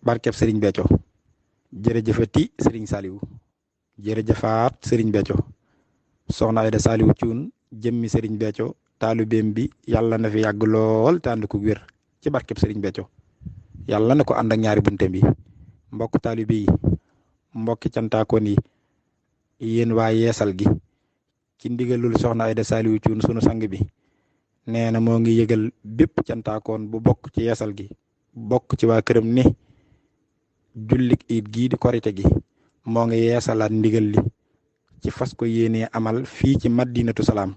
barkeb Serigne Béthio jërëjëfati Serigne Saliou jërëjëfaat Serigne Béthio soxna Aida Saliou Thioune jëmmi Serigne Béthio taalibeem bi yàlla na fi yàgg lool te ànd ko wér ci barkeb Serigne Béthio yàlla na ko ànd ak ñaari bunte bi mbokk taalibe yi mbokki cantaakoon yi yéen waa yeesal gi ci ndigalul soxna Aida Saliou Thioune sunu sang bi nee na moo ngi yëgal bépp cantaakoon bu bokk ci yeesal gi bokk ci waa këram ni jullik iid gii di korite gi moo ngi yeesalaat ndigal li ci fas ko yéenee amal fii ci Madinatu Salaam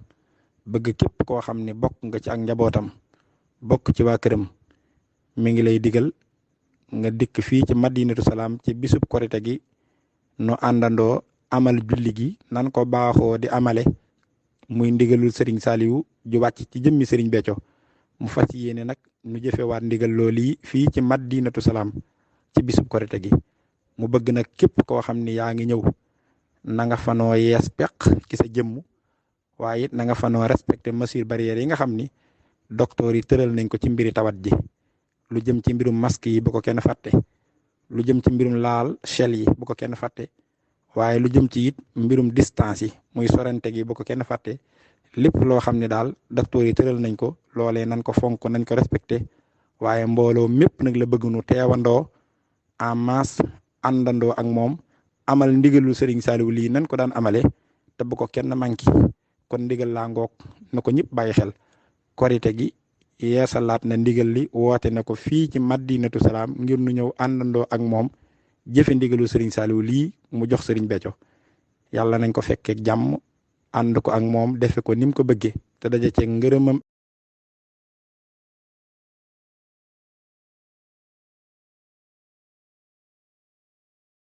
bëgg képp koo xam ne bokk nga ci ak njabootam bokk ci waa këram mi ngi lay digal nga dikk fii ci Madinatu Salaam ci bisub korite gi nu àndandoo amal julli gi nan ko baaxoo di amale muy ndigalul Serigne Saliou ju wàcc ci jëmmi Serigne Béthio mu fas yéene nag nu jëfewaat ndigal loolu yi fii ci Madinatu Salaam ci bisub korite gi mu bëgg nag képp koo xam ni yaa ngi ñëw na nga fanoo yees peq ci sa jëmm waaye it na nga fanoo respecté mesures barrières yi nga xam ni docteur yi tëral nañ ko ci mbiri tawat ji lu jëm ci mbirum masque yi bu ko kenn fàtte lu jëm ci mbirum laal gel yi bu ko kenn fàtte waaye lu jëm ci it mbirum distance yi muy sorante gi bu ko kenn fàtte lépp loo xam ne daal docteur yi tëral nañ ko loolee nañ ko fonk nañ ko respecté waaye mbooloo mépp nag la bëgg nu teewandoo en masse àndandoo ak moom amal ndigalul Serigne Saliou lii nañ ko daan amale te bu ko kenn manki kon ndigal laa ngoog na ko ñëpp bàyyi xel korite gi yeesalaat na ndigal li woote na ko fii ci Madinatu Salaam ngir nu ñëw àndandoo ak moom jëfe ndigalu Serigne Saliou lii mu jox Serigne Béthio yàlla nañ ko fekkee jàmm ànd ko ak moom defe ko ni mu ko bëggee te daje ceeg ngërëmam